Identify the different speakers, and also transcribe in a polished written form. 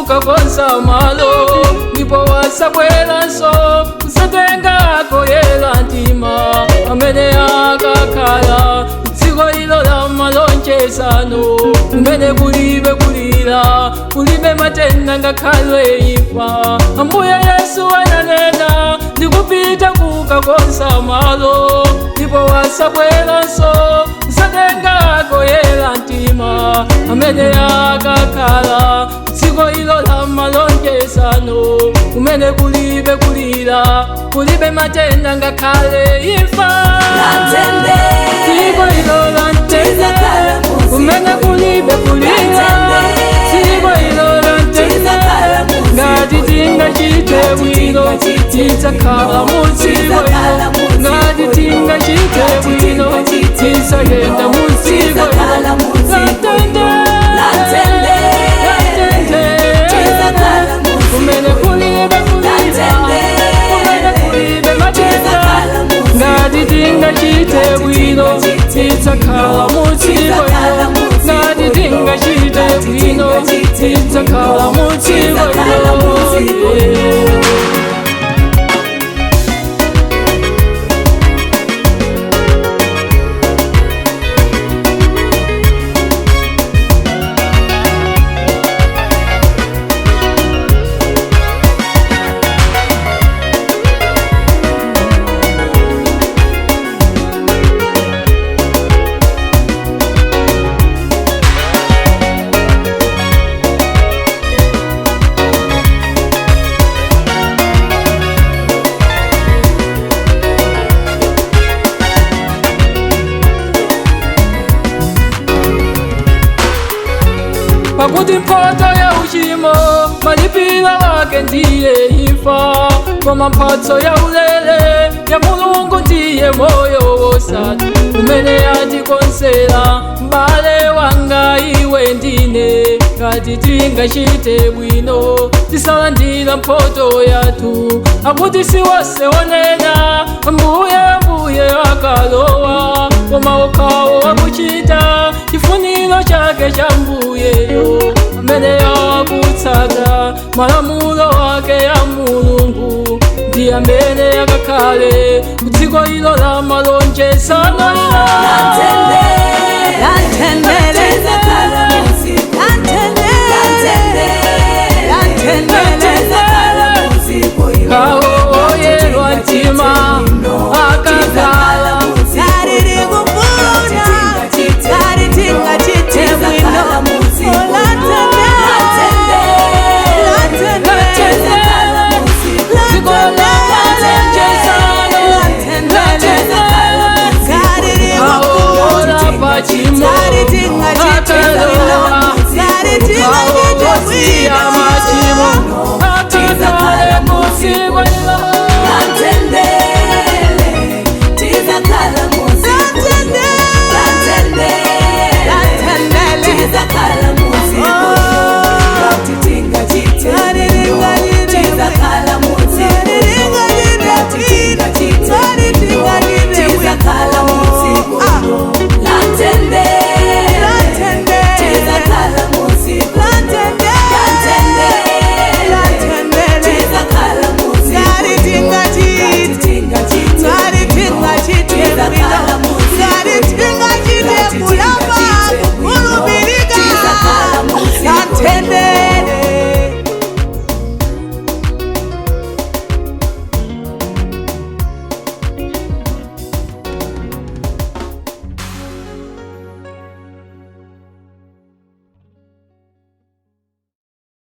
Speaker 1: kukakonza malo, ndipo wasabweranso kusatenga akoyera mtima amene akakhala dziko ilo la malonjezano, kumene kulibe kulira, kulibe matenda ngakhale imfa. Ambuye Yesu ananena, ndikupita kukakonza malo, ndipo wasabweranso kusatenga akoyera mtima amene akakhala dziko ilo la malonjezano, kumene kulibe kulira, kulibe matenda ngakhale imfa. Dziko ilo la mtendere, kumene kulibe kulira, dziko ilo la mtendere, ngati tingachite bwino tidzakhala mu dziko ilo, ngati tingachite bwino tidzayenda mu dziko ilo la mtendere, la mtendere, kumene kulibe kulira, kumene kulibe matenda, ngati tingachite bwino tidzakhala mu dziko ilo, ngati tingachite bwino tidzakhala mu dziko ilo. Pakuti mphoto ya uchimo malipiro wake ndiye imfa, koma mphatso ya ulere ya Mulungu ndiye moyo wosatha umene atikonzera. M'bale wanga iwe ndine, ngati tingachite bwino tisalandira mphoto yathu. Akuti siwonse onena Ambuye, Ambuye akalowa, koma okhawo akuchita chifuniro chake cha Mbuyeyo, amene akutsata malamulo ake ya Mulungu, ndi amene akakhale kudziko ilo la malonjezano ilo. Kawo oyerwa mtima akakhala. Dziko